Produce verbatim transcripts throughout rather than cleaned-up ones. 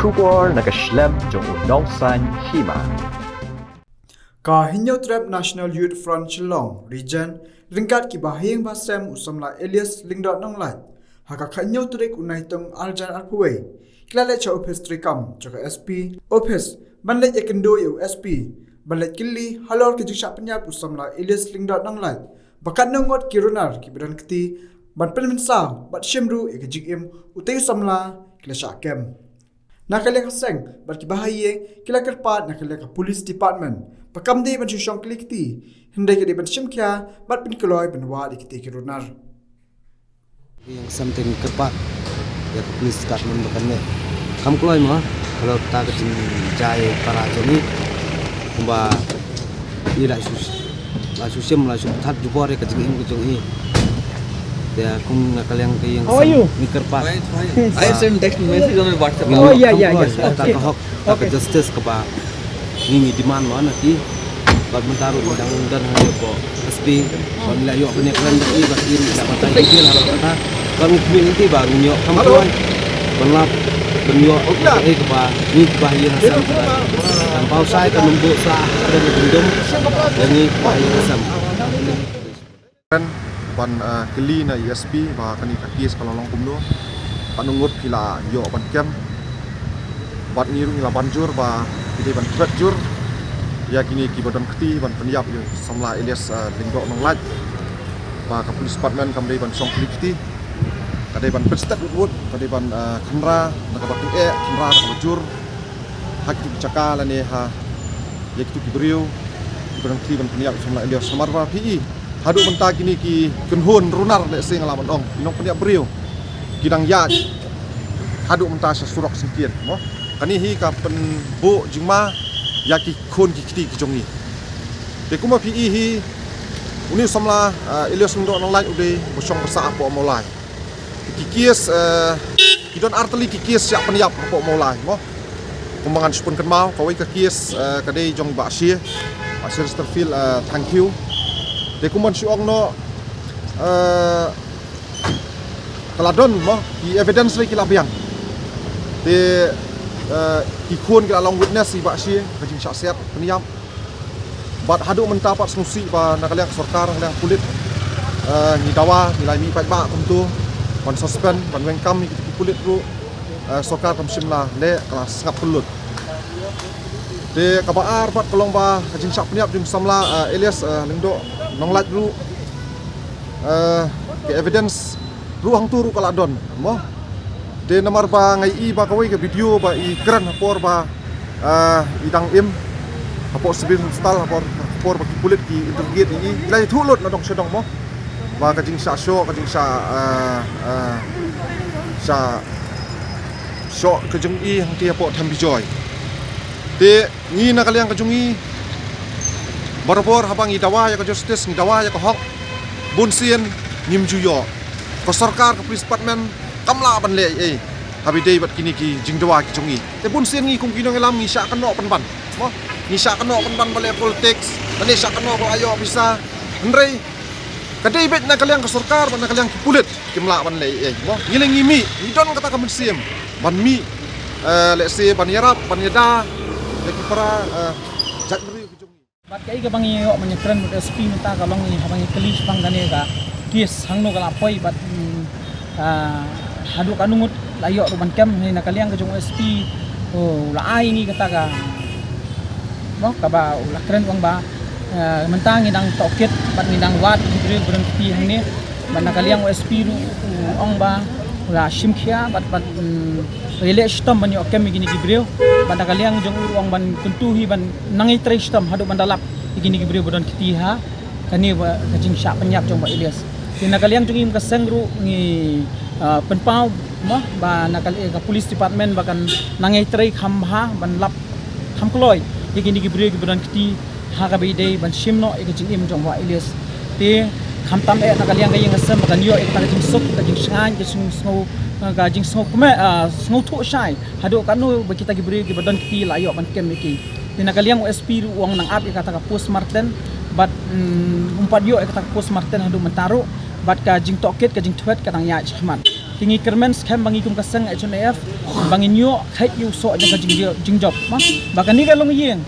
Khubor na ka shlem jong u Nongsaiñ Hima. Ka Hynñiewtrep National Youth Front Shillong Region ryngkat ki bahaïing bahasem u samla Elias Lyngdoh Nonglait, ha ka khathynñiew tarik u Naitung arhajar arphew wei, ki la leit sha ophis treikam jong ka S P ophis ban leit ïakynduh ïa u S P ban leit kylli halor ka jingshah pynïap u samla Elias Lyngdoh Nonglait ba katno ngut ki runar kiba don kti ban pynmynsaw bad shim ruh ïa ka jingim utei u samla ki la shah kem. Na ka liang ka seng bad ki bahaïing ki la kyrpad na ka liang ka police department ba kam dei ban shu shong kylli kti, hynrei ka dei ban shim khia bad pynkloi ban wad ïa kitei ki runar. Ïa ka sem te ngi kyrpad ïa ka police department ba kan leh kham kloi mo halor kata ka jingjia para jong ngi, kumba i la shu, la shu shim, la shu that jubor ïa ka jingim ka jong i. Te kum na ka liang ka ïing sem ngi kyrpad. I sent text message on my WhatsApp. Oh, yeah, yeah, yeah. Kata ka hok, kata ka justice kaba ngi ngi demand mo na ki. Bad mynta ruh ngi dang don ha ïoh ko S P. Bad ngi la ïoh kane kren da i bad i ruh la batai detail halor kata. Bad ngi khmih ngi ba ngi ïoh kham kloi ban lap ban ïoh ka ei kaba ngi kiba ïa na sam kata. Kan paw shai kan ym buh sa kren dum dum. Ngi kiba ïa na sam. Ban, ah, kylli na i S P ba kane ka case ka long long kumno. Katno ngut phi la ïoh ban kem. Bad ngi ruh ngi la ban jur ba ki dei ban thwet jur ïa kine kiba don kti ban pynïap ïa u samla Elias, ah, Lyngdoh Nonglait. Ba ka police department kam dei ban shong kylli kti. Ka dei ban pynstet wut wut, ka dei ban, ah, khynra na kaba tyngeh, khynra na kaba jur. Ha kitu ki jaka lane ha ïa kitu ki briew kiba don kti ban pynïap u samla Elias, namar ba phi i haduh mynta kine ki kynhun runar lehse nga lah ban ong ki nongpynïap briew ki dang ïaid haduh mynta sha surok syngkien mo. Kane hi ka pynbuh jingma ïa ki khun ki kti ki jong ngi. Te kumba phi i hi, une u samla, ah, Elias Lyngdoh Nonglait u dei ba shong ba sah hapoh Mawlai. Ki case, eh, ki don artylli ki case shah pynïap hapoh Mawlai mo. Kumba ngan shu pynkynmaw, kawei ka case, eh, ka dei jong Bah Shie, Bah Chesterfield, eh, Thangkhiew. Te kumban shu ong noh, eh, ka la don mo ki evidence lei ki la biang. Te, eh, ki khun ki la long witness ïa Bah Shie ka jingshah siat pynïap. Bad haduh mynta pat sngewsih ba na ka liang sorkar, na ka liang pulit, eh, ngi dawa ngi la mih paidbah kumto ban suspend ban weng kam ïa ki pulit ruh, eh, sorkar kam shym la leh, ka la sngap pynlut. Te kaba ar pat ka long ba ka jingshah pynïap jong u samla, eh, Elias, eh, Lyngdoh Nonglait ruh, eh, ka evidence ruh hangto ruh ka la don mo. Te namar ba nga i ba kawei ka video ba i kren ha por ba, ah, i dang im hapoh civil hospital, ha por, ha por ba ki pulit ki interrogate i, i la ïathuh lut na dong sha dong mo. Ba ka jingshah shoh, ka jingshah, ah, ah, shah shoh ka jong i hangtei hapoh Thembijoy. Te ngi na ka liang ka jong ngi barabor haba ngi dawa ïa ka justice, ngi dawa ïa ka hok, bunsien ngim ju ïoh. Ka sorkar, ka police department kam lah ban leh ei ei haba ïadei bad kine ki jingdawa ki jong ngi. Te bunsien ngi kum ki nongïalam ngi shah kynnoh pynban mo, ngi shah kynnoh pynban ba leh politics, lane shah kynnoh ba la ïoh pisa. Hynrei ka dei beit na ka liang ka sorkar bad na ka liang ki pulit kim lah ban leh ei ei mo. Ngi leh ngi mih, ngi don kata ka mynsiem ban mih, eh, lehse ban ïarap, ban ïada ïa ki para, eh, jaitbynriew ki jong ngi. Bad kaei kaba ngi ïoh ban ïakren bad S P mynta ka long ngi haba ngi kylli shaphang kane ka case hangno ka la poi bad, mm, ah, haduh katno ngut la ïoh ruh ban kem. Hynrei na ka liang ka jong u S P, oh, u la ai ngi kata ka, mo, kaba u la kren u ong ba, ah, mynta ngi dang tohkit bad ngi dang wad ki briew ba don kti hangne. Bad na ka liang u S P ruh u ong ba u la shim khia bad, bad, mm, u ïaleh shitom ban ïoh kem ïa kine ki briew. Bad na ka liang jong u ruh u ong ban kyntu hi ban nang ïatrei shitom haduh ban da lap ïa kine ki briew ba don kti ha kane ba ka jingshah pynïap jong Bah Elias. Te na ka liang jong ngi kum ka seng ruh ngi, ah, pynpaw mo ba na ka, eh, ka police department ba kan nang ïatrei kham bha ban lap kham kloi ïa kine ki briew kiba don kti ha kaba ïadei ban shim noh ïa ka jingim jong Bah Elias. Te khamtam eh na ka liang ka ïing ka sem ba kan ïoh ïa kata ka jingsuk, ka jingshngaiñ, ka jingsngew, ka jingsngew kmie, ah, sngewthuh shai haduh katno ba kita ki briew kiba don kti la ïoh ban kem ïa ki. Te na ka liang u S P ruh u ong nang ap ïa kata ka postmortem bad, mm, um pat ïoh ïa kata ka postmortem haduh mynta ruh bad ka jingtohkit, ka jingthwet ka dang ïaid shakhmat. Ngi kyrmen skhem ba ngi kum ka seng H N A F ba ngin ïoh kheit ïa u soh jong ka jing, jingjop, ma. Ba kane ka longïing,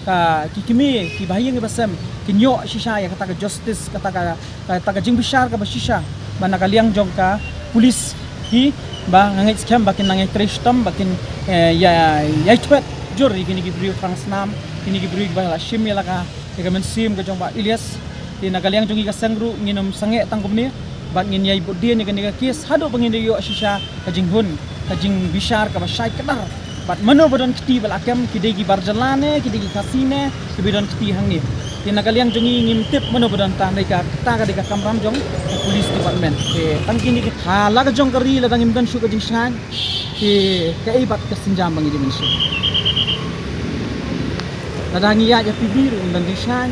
ka ki kmie, ki bahaïing ki basem, kin ïoh shisha ïa kata ka justice, kata ka, kata ka jingbishar kaba shisha, ba na ka liang jong ka police, ki ba nga ngeit skhem ba kin nang ïai trei shitom, ba kin, eh, ïa, ïai thwet jur ïa kine ki briew thrang snam, kine ki briew ba la shim ïa la ka ïa ka mynsiem ka jong Bah Elias. Te na ka liang jong ngi ka seng ruh ngin ym sangeh tang kumne, bad ngin ïai bud dien ïa kane ka kes haduh ba ngin ïoh shisha ka jinghun, ka jingbishar kaba shai kdar. Bad mano ba don kti ba la kem, ki dei ki bar jylla ne, ki dei ki Khasi ne, kiba don kti hangne. Te na ka liang jong ngi ngim tip mano ba don tang, dei ka, kata ka dei ka kamram jong ka police department. Te tang kine ki ha la ka jong ka ri lada ngim don shuh ka jingshngaiñ, te kaei pat ka sienjam ba ngi dei ban shu. Lada ngi ïaid ïa P B ruh ym don jingshngaiñ,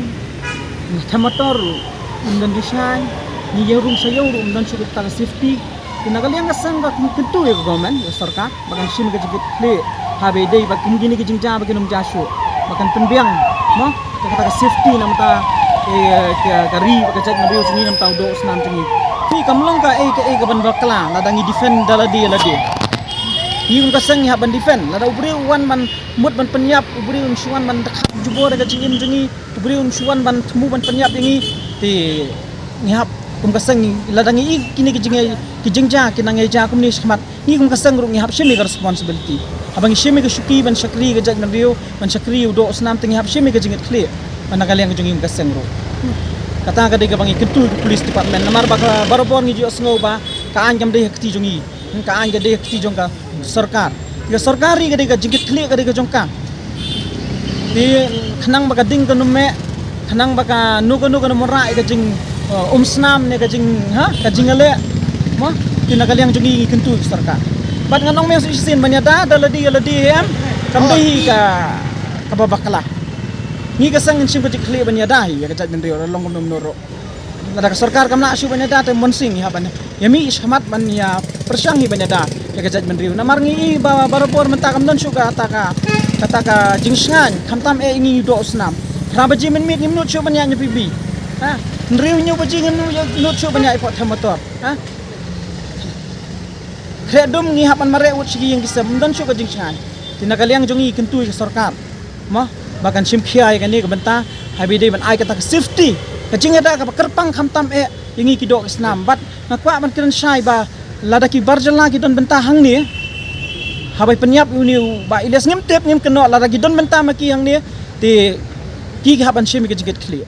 ngi them motor ruh ym don jingshngaiñ, ngi ïeng rung sha ïew ruh ym don shuh kata ka safety. Te na ka liang ka seng ba kyntu ïa ka government, ïa ka sorkar, ba kan shim ka jingkitkhlieh, haba ïadei bad kum kine ki jingjia ba kin ym jia shuh, ba kan pynbiang, mo, ïa kata ka safety namar kata, eh, ka, ka ri bad ka jaitbynriew jong ngi namar kata u doh u snam jong ngi. Phi kam long kaei kaei kaban bakla lada ngi defend da lade lade. Ngi kum ka seng ngi hap ban defend. Lada u briew u wan ban mut ban pynïap, u briew un shu wan ban dkhap jubor ïa ka jingim jong ngi, u briew un shu wan ban thmu ban pynïap ïa ngi, te ngi hap kum ka seng, lada ngi i kine ki jing, ki jingjia ki nang ïai jia kumne shakhmat, ngi kum ka seng ruh ngi hap shim ïa ka responsibility. Haba ngi shim ïa ka shuki ban shakri ïa ka jaitbynriew, ban shakri ïa u doh u snam, te ngi hap shim ïa ka jingkitkhlieh. Ban na ka liang ka jong ngi kum ka seng ruh. Kata ka dei kaba ngi kyntu ïa ka police department. Namar ba ka barabor ngi ju ïohsngew ba ka aiñ kam dei ha kti jong ngi. Ka aiñ ka dei ha kti jong ka sorkar. Ka sorkar ri ka dei ka jingkitkhlieh ka dei ka jong ka. Te khnang ba ka ding kan ym meh, khnang ba kano kano kan ym wanrah ïa ka jing, uh, um snam ne ka jing, ha, ka jingïaleh. Mo, te na ka liang jong ngi ngi kyntu ïa ka sorkar. Bad ngan ong mih shisien ban ïada da lade ïa lade, em, kam dei hi ka, kaba bakla. Ngi ka seng ngin shim ka jingkitkhlieh ban ïada hi ïa ka jaitbynriew, la long kumno kumno ruh. Lada ka sorkar kam lah shuh ban ïada, te mynsiem ngi hap ban ïa mih shakhmat ban ïa pyrshang hi ban ïada ïa ka jaitbynriew. Namar ngi i ba barabor mynta kam don shuh kata ka, kata ka jingshngaiñ, khamtam eh ngi doh u snam. Phra baje mynmiet ngim nud shuh ban ïaid na P B. Ha? Hynriew hynñiew baje ngim nud shuh ban ïaid hapoh them motor. Ha? Khreh dum ngi hap ban mareh wut sha ki ïing ki sem, ym don shuh ka jingshngaiñ. Te na ka liang jong ngi kyntu ïa ka sorkar, mo, ba kan shim khia ïa kane ka bynta, haba ïadei ban ai kata ka safety, ka jingïada kaba kyrpang khamtam eh ïa ngi ki doh ki snam. Bad nga kwah ban kren shai ba lada ki bar jylla ki don bynta hangne, haba pynïap ïa une u Bah Elias, ngim tip, ngim kynnoh, lada ki don bynta ma ki hangne, te ki, ki hap ban shim ïa ka jingkitkhlieh.